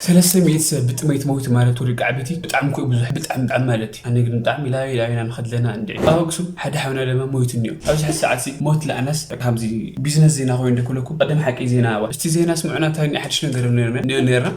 ሰለስተ ሚእቲ ሰብ ብጥሜት ሞይቱ ማለት ወዲ ዓበይቲ ብጣዕሚ እኮ ብዙሕ፣ ብጣዕሚ፣ ብጣዕሚ ማለት እዩ። ኣነ ግን ብጣዕሚ ላበይ ላበይና ንኸድለና እንድዒ። ኣብ ኣክሱም ሓደ ሓውና ደማ ሞይቱ እኒኦ። ኣብዚ ሕዚ ሰዓት ሲ ሞት ለኣናስ ከምዚ ቢዝነስ ዜና ኮይኑ ደክብለኩም። ቀደም ሓቂ ዜና ዋ። እስቲ ዜና ስምዑና፣ እንታይ ሓድሽ ነገር ነርና?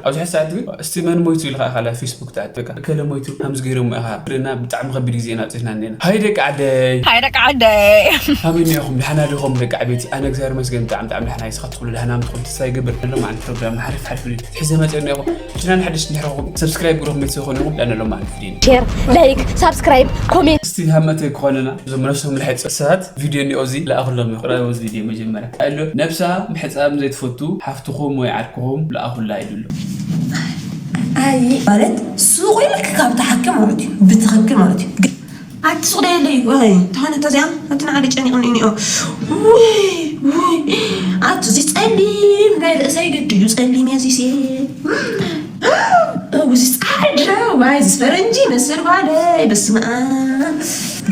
ኣብዚ ሕዚ ሰዓት ግን እስቲ መን ሞይቱ ኢልካ ኢኻ ፌስቡክ ትኣት። በቃ እከለ ሞይቱ፣ ከምዚ ገይሮም ኢኻ። ርና ብጣዕሚ ከቢድ ዜና ኣውፂእና እኒና። ሃይ ደቂ ዓደይ። ሃይ ደቂ ዓደይ። ከመይ እኒኦኹም? ደሓና ዲኹም ደቂ ዓበይቲ? ኣነ እግዚኣብሔር ይመስገን ብጣዕሚ፣ ብጣዕሚ ደሓና። ንስኻትኩም ደሓና ምትኹም ተስፋ ይገብር። ሎም ዓን ፕሮግራም ሓሪፍ፣ ሓሪፍ ቪድዮ ሒዘ መፅእ እኒኦኹም። ቻናል ሓድሽ እንድሕር ኾንኩም፣ ሰብስክራይብ ግሩፕ ቤተሰብ ኾንኩም፣ ዳነ ሎም ዓን ቪድዮ። ሼር፣ ላይክ፣ ሳብስክራይብ፣ ኮሜንት። እስቲ ሃመተ ክኾነና፣ እዞም ነፍሶም ልሕፅ ሰባት ቪድዮ እኒኦ እዚ ለኣኹሎም እዩ። ቁራይ እዚ ቪድዮ መጀመርያ። ኣሎ ነፍሳ ምሕፃብ ዘይትፈቱ ሓፍትኹም ወይ ዓርክኹም ለኣኹላ ይብሉ። ኣይ፣ ማለት ሱቕ ኢልክ ካብ ትሓክም ማለት እዩ። ብትኽክል ማለት እዩ። ግን ኣቲ ሱቕ ደየለይ፣ ወይ፣ እንተኾነ እታ እዚኣ፣ ኣቲ ንዓዲ ጨኒቕኒ እኒኦ። ውይ፣ ውይ፣ ኣቲ እዚ ጸሊም ናይ ርእሰይ ግድ እዩ፣ ጸሊም እየ እዚሴ። እው፣ እዚ ጻዕዳ፣ ዋይ፣ እዚ ፈረንጂ ይመስል ጓለይ፣ በስመ ኣብ።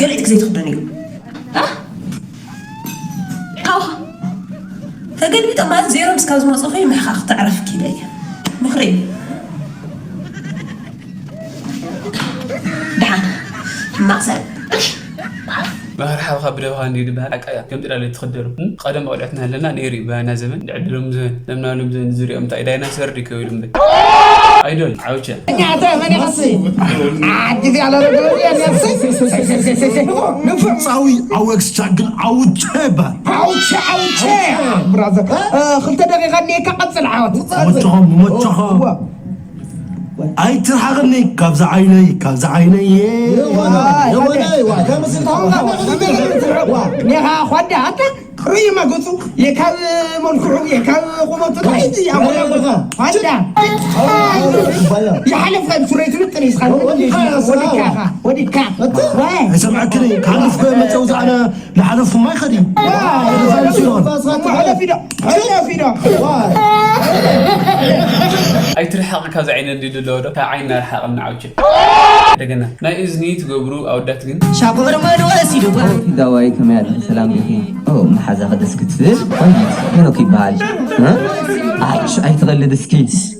ገለ ኢልክ ዘይትኽደን እዩ። ኣ? ካው ተገልቢጠ ማለት ዜሮ ምስ ካብ ዝመፅኡ ኸይ ምሕኻኽ ተዕረፍ ኪደ እየ። ምኽሪ እዩ። ደሓን ሕማቕ ሰብ። ባህሪ ሓውኻ ብደብኻ እንዲዩ ዝበሃል ሓቃ እያ። ከም ጥላለ ትኽደሉ። እም? ቀደም ቆልዑት እናሃለና ነይሩ እዩ። ብናይና ዘመን፣ ንዕድሎም ዘመን፣ ለምናሎም ዘመን ዝሪኦም እንታይ ዳይናሰር ድዩ ከቢሉ እምበር። ኣይዶል፣ ዓውቸ። እኛ እተ መን ይኸሲ? ዓዲ ዚኣ ለረገ ንፉዕ። ጻዊ ኣወግስ ቻግል ኣውቸ ይበሃል። ዓውቸ፣ ዓውቸ። ብራዘር፣ እ፣ ክልተ ደቂቃ እኒኤካ፣ ቀጽል ዓወት። ሞቸኸም፣ ሞቸኸም። እዋ። ኣይትርሓቕኒ ካብዛ ዓይነይ፣ ካብዛ ዓይነይ። የዋ፣ የዋ፣ የዋ፣ ከምዚ ተውላ፣ ዋ፣ ዋ፣ ዋ። ኔኻ ኳዳ፣ ኣታ ርእይ መገጹ፣ የካብ መልክዑ፣ የካብ ቁመቱ፣ ዋ፣ ታይዚ፣ ዋ፣ ኣወላ ዋ። ኳዳ። ይሓለፍ ካብ ሱረይ ትምጥን ኢስኻ። ወዲካ፣ ወዲካ፣ ወዲካ። ዋይ። ኣይሰምዐክን፣ ክሓልፍ ከ መጸው ዝኣነ ዝሓለፉ ማይ ኸዲ። ኣይትርሓቕ ካብዚ ዓይነ እንዲ ድሎ ዶ? ካብ ዓይና ርሓቕ እናዓውቸ። እንደገና ናይ እዝኒ ትገብሩ ኣወዳት ግን ሻቁር መን ወሲድዋ? ዳዋይ ከመይ ኣለኺ? ሰላም ዲኺ? ኦ፣ መሓዛኺ ደስ ክትብል ቆንጂት ሄኖክ ይበሃል። እ? ኣሽ፣ ኣይትቐልድ እስኪ።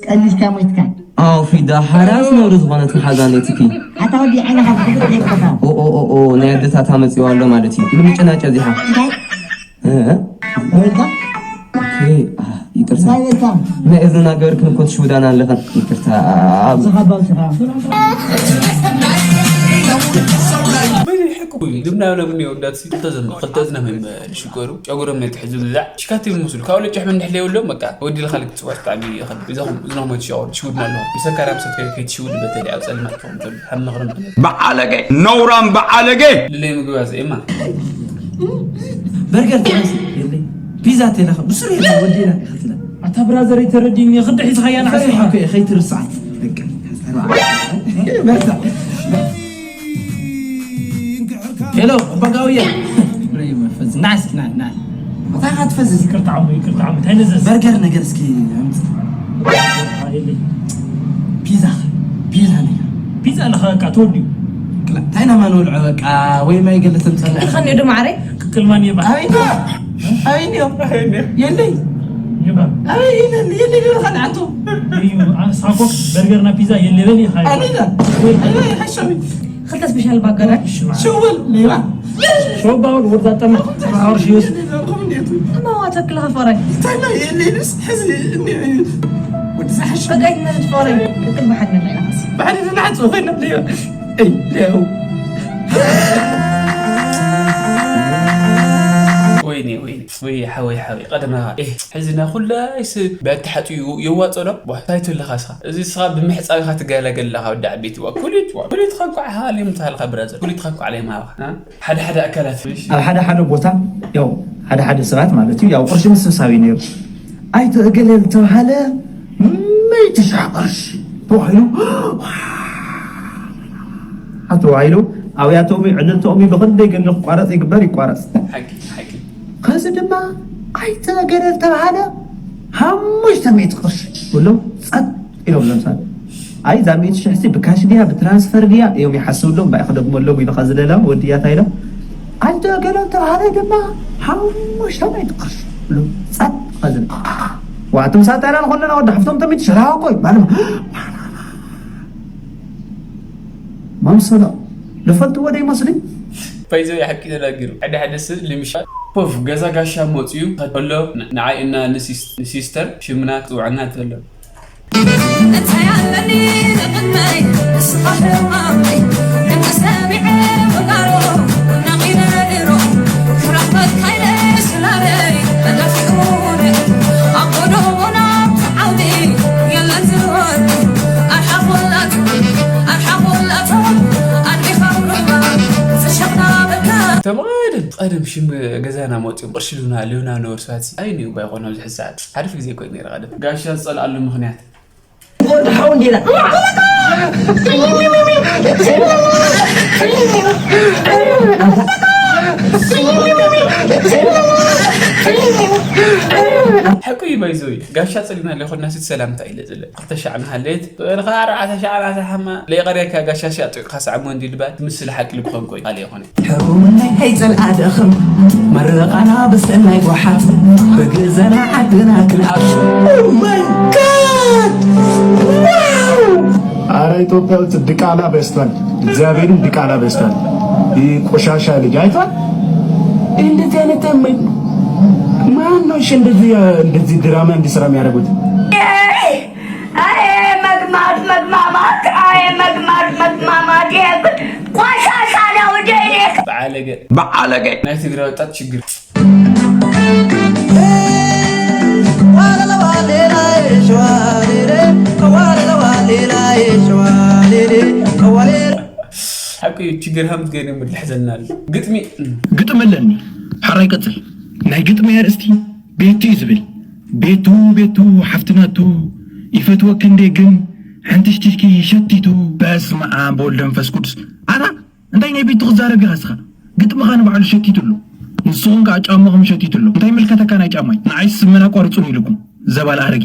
ቀሊልካ ሞይትካ። ኣው ፊዳ ሓራስ ነውሪ ዝኾነት መሓዛ ነትኪ። ኣታ ወዲ ዓይንኻ ክትብል ዘይብልካ። ኦ፣ ኦ፣ ኦ፣ ኦ፣ ናይ ኣደታታ መጺዋ ኣሎ ማለት እዩ። ምንጭናጨ እዚኻ። እንታይ? እ? ወይታ? ኦኬ፣ አ፣ ይቅርታ። እንታይ ወይታ? ናይ እዝና ገበርክን እኮ ትሽውዳና ኣለኽን። ይቅርታ፣ ኣብ ዝኸባብ ስኻ። በይነ ይሕኩ። ድምና ለምን ይወዳት ሲ? ክልተ ዘን-፣ ክልተ ዝነም ሽኮሩ። ጨጉሮም ናይ ትሕዙ ብዛዕ። ሽካት ይመስሉ። ካብ ለጭሕ ምን ድሕለ የብሎም፣ በቃ። ወዲ ልኻልክ ትጽዋት ብጣዕሚ ይኸል። እዞም፣ እዞም ወዲ ሸቆር ትሽውድና ኣለኹም። ብሰካራም ሰት ከይ-፣ ከይትሽውድ በተለይ ኣብ ጸልማት ትኾን ትብል። ሓብ ምኽርም ትብል። በዓለገ፣ ነውራም በዓለገ። ልለይ ምግቢ ኣዘ ኤማ። በርገር ትመስል የለይ። ፒዛ ተለኸ። ብስሩ የለ ወዲና ይኸትለ። ኣታ ብራዘር ይተረዲኒ፣ ክዲ ሒዝኻያ ንዓስ ፈሪሓ ኢኻ። እኮ እየ፣ ከይትርስዓት። በቃ። በርታ። ሄሎ፣ ኣባጋውያ። ብረይ መፈዝ። ና እስኪ፣ ና፣ ና። እንታይ ኢኻ ትፈዝዝ? ይቅርታ ዓሙ፣ ይቅርታ ዓሙ። እንታይ ነዘዝ? በርገር ነገር እስኪ ኣምጽእ። የለይ። ፒዛ፣ ፒዛ ነገር። ፒዛ ኣለኻ በቃ ተወዲኡ። ክላ-፣ እንታይ ኢና ማን ወልዖ በቃ፣ ወይ ማይ ገለ ተምጸላ። ክልኸኒ ዶ ማዕረ? ክክል ማን ይባ? ኣበይ እንዲዮ? ኣበይ እንዲዮ? ኣበይ እንዲዮ? የለይ። ይባ። ኣበይ የለይ፣ የለይ ዶ ኻን ኣንቱ? እዩ፣ ኣስሓኮ በርገርና ፒዛ የለ በል ይኻ። ኣበይ ኢላ? ወይ። ኣበይ ሓሻዊ? ክልተ ስፔሻል ባገረ። ሽወል ሌባ። ሾባውን ወርዛ ጠማ። ኣርሽዩስ። እማ ዋተክልኻ ፈረይ። ታላ የሌልስ ሕዚ እንዲ ወዲ ዝሓሽ። ፈገይ ነብት ፈረይ። ቅቅል ብሓድ ነብላ ኢና ኸሲ። ብሓድ ነብላ ሓጽ ኮይና ሌባ። እይ፣ ሌው። ወይኔ፣ ወይኔ። ወይ ሓወይ፣ ሓወይ፣ ቀደም ኢኻ። ኤህ፣ ሕዚ ና ኩላይስ በተሓጽዩ የዋጽኦ ዶ? ዋ፣ እንታይ ትብለኻ እስኻ? እዚ እስኻ ብምሕጻብ ኢኻ ትገላገል ኣለኻ ወዲ ዓበይቲ። ዋ፣ ኩሊት፣ ዋ፣ ኩሊትኻ እንኳዕ ሃሊም ተሃልኻ ብራዘር። ኩሊትኻ እንኳዕ ለይምሃብኻ፣ እ? ሓደ ሓደ ኣካላት። ኣብ ሓደ ሓደ ቦታ፣ ያው፣ ሓደ ሓደ ሰባት ማለት እዩ፣ ያው፣ ቅርሺ ምስብሳብ እዩ ነይሩ። ኣይተ እገለ ዝተባሃለ ሚእቲ ሺሕ ቅርሺ ተባሂሉ፣ ተባሂሉ፣ ኣብያቶሚ፣ ዕድልቶሚ ብኽንደይ ገንዘብ ክቋረጽ ይግበር፣ ይቋረጽ። ሓቂ፣ ሓቂ። ከዚ ድማ ኣይተ ገለ ዝተባሃለ ሓሙሽተ ሚእቲ ቅርሺ ብሎ ጸጥ ኢሎም። ለምሳሌ፣ ኣይ፣ እዛ ሚእቲ ሺሕ ሲ ብካሽ ድያ፣ ብትራንስፈር ድያ እዮም ይሓስብሎም፣ ባይ ክደግመሎም ኢሉ ከዚ ደሎም ወድያታ ኢሎም። ኣይተ ገለ ዝተባሃለ ድማ ሓሙሽተ ሚእቲ ቅርሺ ብሎ ጸጥ። ከዚ ዋዕቲ ምሳት ታይላንድ ኮለና ወዲ ሓፍቶም ተሚት ሸራዋ ኮይ ባልም መምሰሎ ልፈልጥዎ ዶ ይመስሊ? ፈይዞ ሓቂ ተናጊሩ። ሓደ ሓደ ሰብ ልምሻ ኮፍ ገዛ ጋሻ መፅዩ ከሎ ንዓይ እና ንሲስተር ሽምና ክፅውዐና ተሎ። እንታይ ኣለኒ ንቕድመይ ንስኻ ሕማመይ ድምፂ ሰሚዐ ወጋሮ ናቒለ ድሮ ክረኽበካ ኢለ ስላለይ ተደፊኡኒ ኣብ ጎደቦና ዓውዲ የለን ዝወድ ኣርሓቑላት ኣርሓቑላቶም ኣድሪኻ ውርባ ዝሸቕና በልካ ተመቐደም ቀደም ሽም ገዛና መፅዮም ቅርሺ ሉና ሉና ነበርሷት ኣይንዩ ባይኾነ ኣብዚ ሕዚ ሰዓት ሓሪፍ ግዜ ኮይኑ ነይረ ቀደም ጋሻ ዝፀልኣሉ ምኽንያት ወዲ ሓው እንዲና ሓቂ እዩ ባይዘዊ ጋሻ ፀሊና ለይኮድና ስት ሰላምታ ኢለ ዝለ ክልተ ሻዕ ንሃለየት ብእልኻ ኣርባዕተ ሻዕ ናተ ሓማ ለይቐርየካ ጋሻ ሻ ጥቅካ ሳዕ ሞንዲ ልባት ትምስል ሓቂ ልብኾን ኮይ ካልእ ይኾነ ሕሩምናይ ከይጸልኣ ደኽም መረቓና ብሰናይ ጓሓት ብግዘና ዓድና ክንኣቱ መንካት አረ ኢትዮጵያ ውስጥ ድቃላ በዝቷል። እግዚአብሔርን ድቃላ በዝቷል። ይህ ቆሻሻ ልጅ አይቷል። እንደዚህ አይነት ማን ነው? እሺ እንደዚህ እንደዚህ ድራማ እንዲሰራ የሚያደርጉት አይ መግማት መግማማት አይ መግማት መግማማት የግድ ቆሻሻ ነው። ደሌክ በዓለገ በዓለገ ናይ ትግራይ ወጣት ችግር ሓቂ እዩ ችግር ሃምት ገይሩ ምድልሕ ዘልና ኣሎ ግጥሚ ግጥሚ ኣለኒ። ሓራይ ቀጽል። ናይ ግጥሚ ኣርእስቲ ቤቱ እዩ ዝብል። ቤቱ ቤቱ ሓፍትናቱ ይፈትወኪ እንዴ ግን ሓንትሽትሽኪ ሸቲቱ። በስመ ኣብ ወወልድ ወመንፈስ ቅዱስ። ኣታ እንታይ ናይ ቤቱ ክዛረብ ኢኻ እስኻ? ግጥምኻ ንባዕሉ ሸቲቱ ኣሎ። ንስኹም ከዓ ጫማኹም ሸቲቱ ኣሎ። እንታይ ምልከተካ ናይ ጫማይ? ንዓይ ስመን ኣቋርጹን ኢልኩም ዘባል ኣረጊ።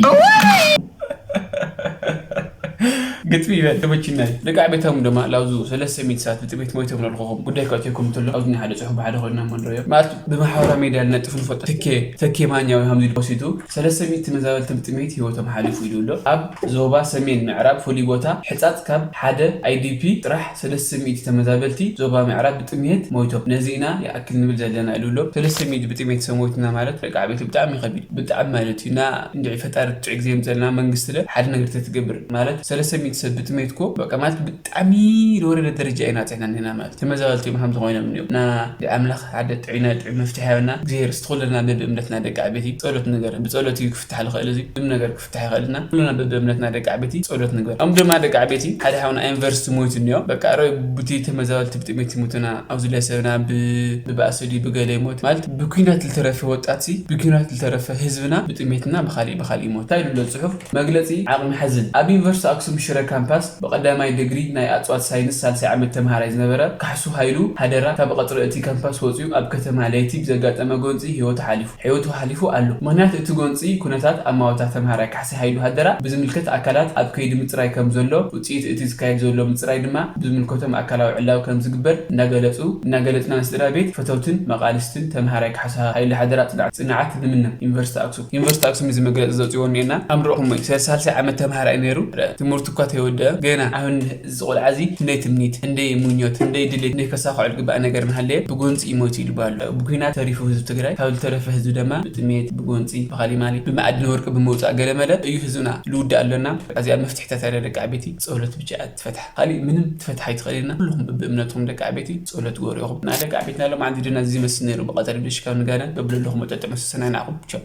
ግጥሚ ይበል ተመችናይ ደቂ ዓቤታም ድማ ላብዙ ሰለስተ ሚእቲ ሰባት ብጥሜት ሞይቶም ለልኸኹም ጉዳይ ከእትየኩም እንተሎ ኣብዚ ናይ ሓደ ጽሑፍ ብሓደ ኮይና መንረዮ ማለት ብማሕበራዊ ሜድያ ልነጥፍ ንፈልጦ ተኬ ተኬ ማኛዊ ሃምዚ ፖሲቱ ሰለስተ ሚእቲ ተመዛበልቲ ብጥሜት ህይወቶም ሓሊፉ ኢሉ ኣሎ። ኣብ ዞባ ሰሜን ምዕራብ ፍሉይ ቦታ ሕጻጽ ካብ ሓደ ኣይዲፒ ጥራሕ ሰለስተ ሚእቲ ተመዛበልቲ ዞባ ምዕራብ ብጥሜት ሞይቶም። ነዚ ኢና ይኣክል ንብል ዘለና ኢሉ ኣሎ። ሰለስተ ሚእቲ ብጥሜት ሰብ ሞይትና ማለት ደቂ ዓቤት ብጣዕሚ ከቢድ ብጣዕሚ ማለት እዩ እና እንድዒ ፈጣሪ ጥዑይ ግዜ የምፀልና መንግስቲ ለ ሓደ ነገር ተትገብር ማለት ሰለስተ ሚእቲ ሰብ ብጥሜት እኮ በቃ ማለት ብጣዕሚ ዝወረደ ደረጃ ኢና ፅዕና እኒና ማለት ተመዛበልቲ እዮም ከምዚ ኮይኖም እኒኦም እና ኣምላኽ ሓደ ጥዑይና ጥዑይ መፍትሒ ያበና እግዚኣብሔር እስቲ ኩልና በብእምነትና ደቂ ዓቤት እዩ ጸሎት ነገር ብጸሎት እዩ ክፍታሕ ልኽእል እዚ ዝም ነገር ክፍታሕ ይኽእልና ኩልና በብእምነትና ደቂ ዓቤት እዩ ጸሎት ንግበር ኣም ድማ ደቂ ዓቤት እዩ ሓደ ሓውና ዩኒቨርሲቲ ሞይቱ እኒኦ በቃ ረ ቡቲ ተመዛበልቲ ብጥሜት ይሙትና ኣብዚ ለሰብና ብባእሲ ድዩ ብገለ ይሞት ማለት ብኲናት ልተረፈ ወጣትሲ ብኲናት ልተረፈ ህዝብና ብጥሜትና ብኻሊእ ብኻሊእ ይሞት እንታይ ኢሉ ኣሎ ጽሑፍ መግለጺ ዓቕሚ ሓዝን ኣብ ዩኒቨርሲቲ ኣክሱም ሽረ ካምፓስ ብቐዳማይ ድግሪ ናይ ኣጽዋት ሳይንስ ሳልሳይ ዓመት ተምሃራይ ዝነበረ ካሕሱ ሃይሉ ሃደራ ካብ ቐጽሪ እቲ ካምፓስ ወጺኡ ኣብ ከተማ ለይቲ ብዘጋጠመ ጎንጺ ህይወቱ ሓሊፉ። ሕይወቱ ሓሊፉ ኣሎ። ምኽንያት እቲ ጎንጺ ኩነታት ኣማውታ ተምሃራይ ካሕሲ ሃይሉ ሃደራ ብዝምልከት ኣካላት ኣብ ከይዲ ምጽራይ ከም ዘሎ ውጽኢት እቲ ዝካየድ ዘሎ ምጽራይ ድማ ብዝምልከቶም ኣካላዊ ዕላዊ ከም ዝግበር እናገለጹ እናገለጽና ንስድራ ቤት ፈተውትን መቓልስትን ተምሃራይ ካሕሲ ሃይሉ ሃደራ ጽንዓት ጽንዓት ንምነ ዩኒቨርሲቲ ኣክሱም ዩኒቨርሲቲ ኣክሱም እዚ መግለጺ ዘውጽእዎ እኒኤና ኣምርቕኹም ወይ ሰለስተ ሳልሳይ ዓመት ተምሃራይ ነይሩ ትምህርቱ እኳ ተይወደአ ገና ዓብን እዚ ቆልዓ እዚ ክንደይ ትምኒት፣ ክንደይ ምኞት፣ ክንደይ ድሌት፣ ክንደይ ከሳኽዖ ዝግባእ ነገር እናሃለየ ብጎንፂ ይሞት እዩ ዝበሃል ኣሎ። ብኲናት ተሪፉ ህዝቢ ትግራይ ካብ ዝተረፈ ህዝቢ ደማ ብጥሜት፣ ብጎንፂ፣ ብኻሊእ ማሊ፣ ብመኣድን ወርቂ ብምውፃእ ገለመለ እዩ ህዝብና ልውዳእ ኣሎና። እዚኣ መፍትሒታት ኣለ ደቂ ዓበይቲ ጸሎት ብቻ እያ ትፈትሓ። ካሊእ ምንም ትፈትሓ ኣይትኽእልን ኢና። ኩልኹም በብእምነትኹም ደቂ ዓበይቲ ጸሎት ግበሩ ኢኹም። እና ደቂ ዓበይትና ሎማዓንቲ ድና እዚ ይመስል ነይሩ ብቐጠር ብሽካብ ንጋደን በብለለኹም ወጠጥ መሰሰናይ ንዓኹም። ቻው።